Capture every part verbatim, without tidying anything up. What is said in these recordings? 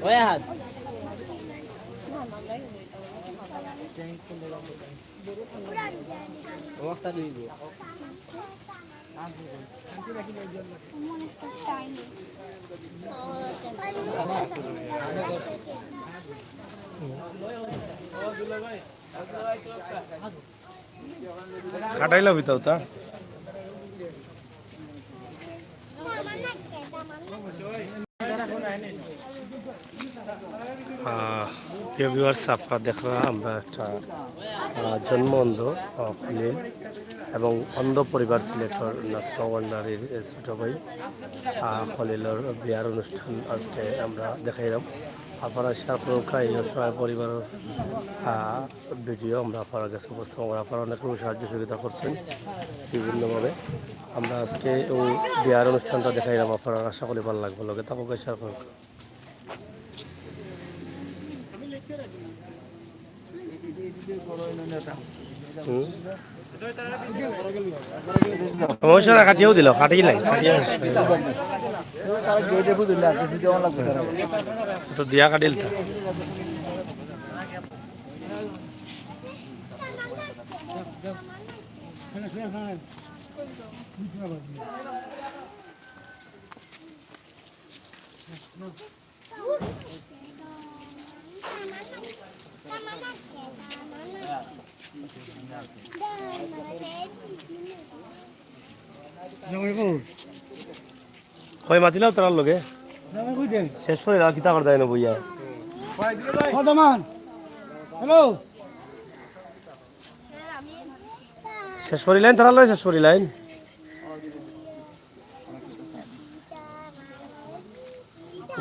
ওই হাত। কাটাইলা বিতাও তা। আহ, প্রিয় viewers, আপনারা দেখরা আমরা একটা, আহ, জন্ম অন্ধ, আহ, খলিল এবং অন্ধ পরিবার সিলেটর নাসিমা ভান্ডারীর, এ, ছোট ভাই, আহ, খলিলর বিয়ার অনুষ্ঠান আজকে আমরা দেখাইলাম। আপনারা share করুক্কা এই অসহায় পরিবারর, আহ, video আমরা আপনারার গেছে উপস্থাপন করার। আপনারা অনেক রকম সাহায্য সহযোগিতা করছেন বিভিন্নভাবে। আমরা আজকে অউ বিয়ার অনুষ্ঠানটা দেখাইলাম, আপনারার আশা করি ভালা লাগবো। লগে থাকুক্কা, share করুক্কা। হুম। সমস্যা না, কাটিয়াও দিলাও, কাটিলাই, কাটিয়াও। তো দিয়া কাটিল তো। কই মাতিলাও তারার লগে? শেষ করি দাও, কিতা করতায় না বইয়া। হ্যালো। শেষ করিলাইন, তারার লগে শেষ করিলাইন।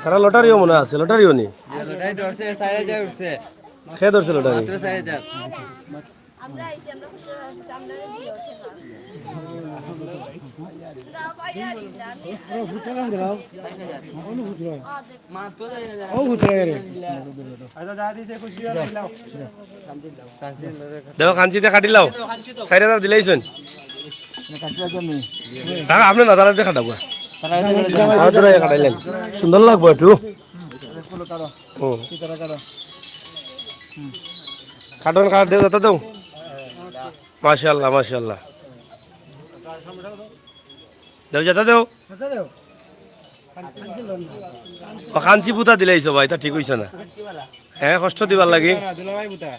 তারা লটারিও মনে আছে, লটারিও নি? লটারি ধরছে, চার হাজার উঠছে। কে ধরছে লটারি? মাত্র চার হাজার। দেখো, কাঞ্চিতে কাটিলাও। চার হাজার দিলাইছইন। না, কাটিলাইতাম নি। না, আপনি না, তারা দেখা ডাবো। তারা দেখা ডাবো। তারা ধরে কাটাইলেন। সুন্দর লাগবো একটু। হুম। কাটন কাট দেও, যাতা দেও। মাশাআল্লাহ, মাশাআল্লাহ। দেও, যাতা দেও। ও কাঞ্চি পুতা দিলাইছো ভাই, তা ঠিক অইছে না। হ্যাঁ, কষ্ট দিবার লাগি। দুলাভাই পুতা।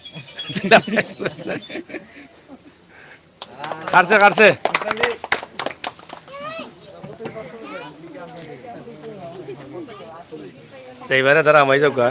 কাটছে, কাটছে। এইবারে তারা আমাই যাউক্কা।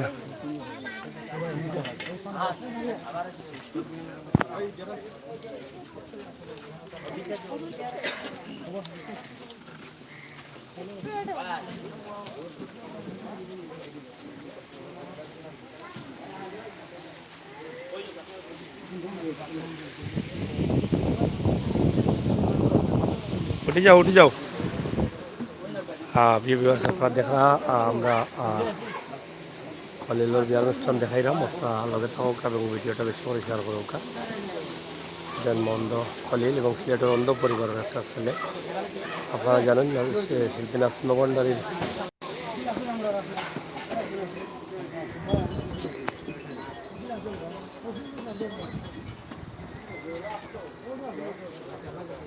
উঠি যাও, উঠি যাও। আহ, প্রিয় viewers, আপনারা দেখরা, আহ, আমরা, আহ, খলিলর বিয়ার অনুষ্ঠান দেখাইলাম। আপনারা লগে থাকুক্কা এবং video-টা বেশি করি share করুক্কা। জন্ম অন্ধ খলিল এবং সিলেটর অন্ধ পরিবারর একটা ছেলে। আপনারা জানেন, আহ, সে শিল্পী নাসিমা ভান্ডারীর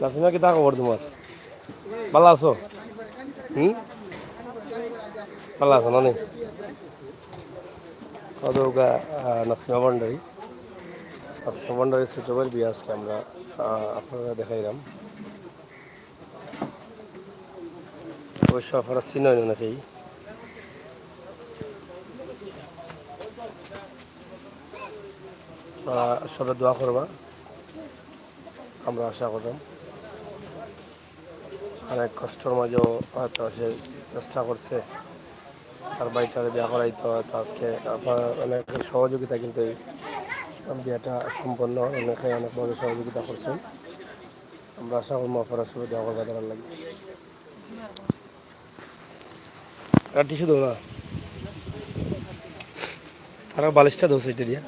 নাসিমা, কিতা খবর তুমার? ভালা আছো? হুম? ভালা আছো না নি? কত গা, আহ, নাসিমা ভান্ডারী। নাসিমা ভান্ডারীর ছোট ভাইর বিয়া আজকে আমরা, আহ, আপনারারে দেখাইলাম। অবশ্য আপনারা চিনইন অনেকেই। আপনারা সবে দোয়া করবা, আমরা আশা করতাম। অনেক কষ্টর মাঝেও হয়তো সে চেষ্টা করছে তার ভাইটারে বিয়া করাইতো। হয়তো আজকে আপনারা অনেকের সহযোগিতা কিন্তু এই বিয়াটা সম্পন্ন, অনেকে অনেকভাবে সহযোগিতা করছেন। আমরা আশা করবো আপনারা সবাই দোয়া করবা তারার লাগি। আর টিস্যু দেও না, তারা বালিশটা দেও সাইডে দিয়া।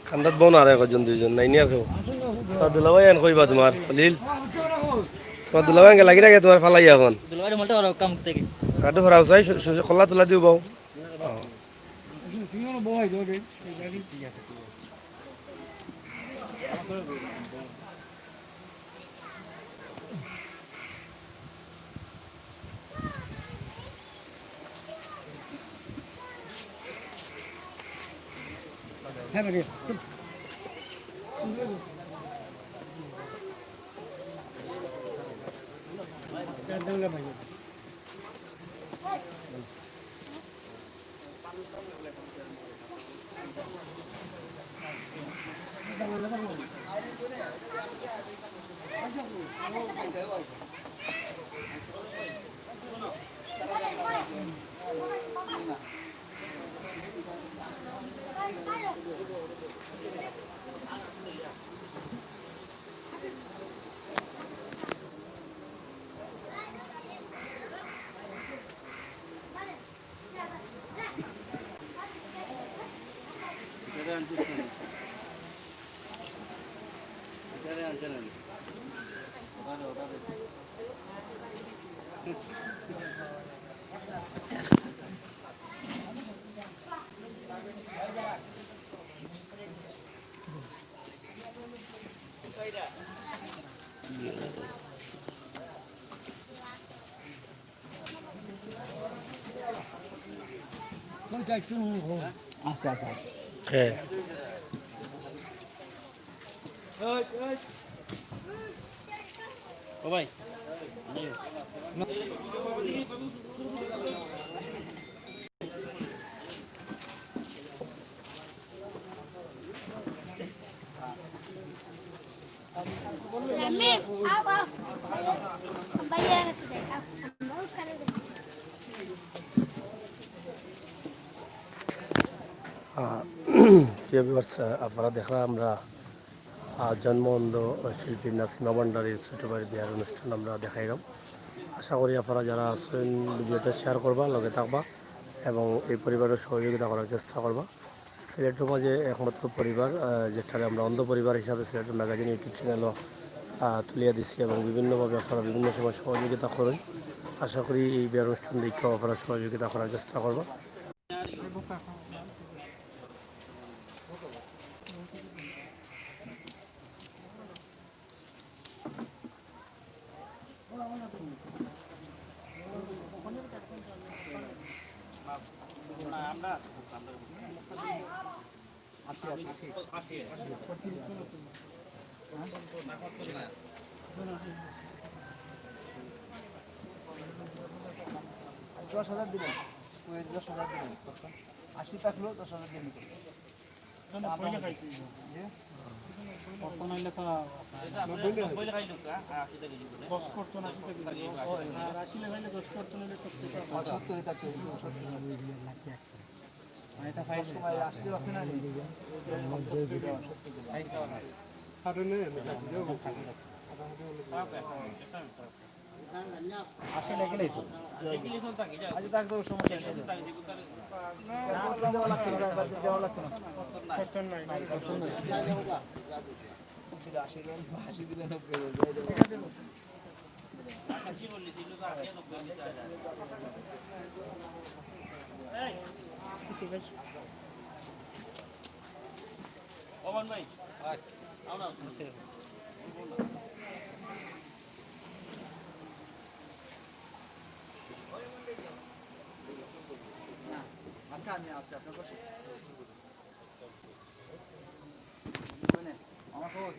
কান্দাত বও না, আর একজন দুইজন নাই নি আর কেউ। তোর দুলাভাই আন কইবা তোমার, খলিল? তোমার দুলাভাই আনকে লাগি রাখে তোমার ফালাই এখন। দুলাভাই মোটা ওরা কাম থেকে। কাটু ফরাও চাই, সু-, সু-, কল্লা তুলা দিও বাও। আচ্ছা, আচ্ছা। হ্যাঁ। ও ভাই। আহ, প্রিয় viewers, আহ, আপনারা দেখরা আমরা, আহ, জন্ম অন্ধ শিল্পী নাসিমা ভান্ডারীর ছোট ভাইর বিয়ার অনুষ্ঠান আমরা দেখাইলাম। আশা করি আপনারা যারা আছেন video টা share করবা, লগে থাকবা এবং এই পরিবারের সহযোগিতা করার চেষ্টা করবা। সিলেটের মাঝে একমাত্র পরিবার, আহ, যেটারে আমরা অন্ধ পরিবার হিসাবে সিলেটের magazine YouTube channel ও, আহ, তুলিয়া দিছি এবং বিভিন্নভাবে আপনারা বিভিন্ন সময় সহযোগিতা করেন। আশা করি এই বিয়ার অনুষ্ঠান দেখে আপনারা সহযোগিতা করার চেষ্টা করবা। দশ হাজার দিলেন, ওই দশ হাজার দিলেন, আশি থাকলো, দশ হাজার দিলেন। না, না, পয়লা খাইছি। জি? কত নাইলে তো দশ করতো না, আশি থাকি। আর আশি লাগাইলে দশ করতো নাইলে সত্তর। আর সত্তর এটা তো, সত্তর। আর এটা ফাইল সময় আসতে আছে না? আশি লেগে লাইছো। আচ্ছা, থাক, তো সমস্যা নেই। দেওয়া লাগতো না, দেওয়া লাগতো না। আশি দিলে, আশি দিলে নব্বই হবে। ওমান ভাই। আচ্ছা, আমি আছি, আপনার পাশে। মানে, আমার খবর।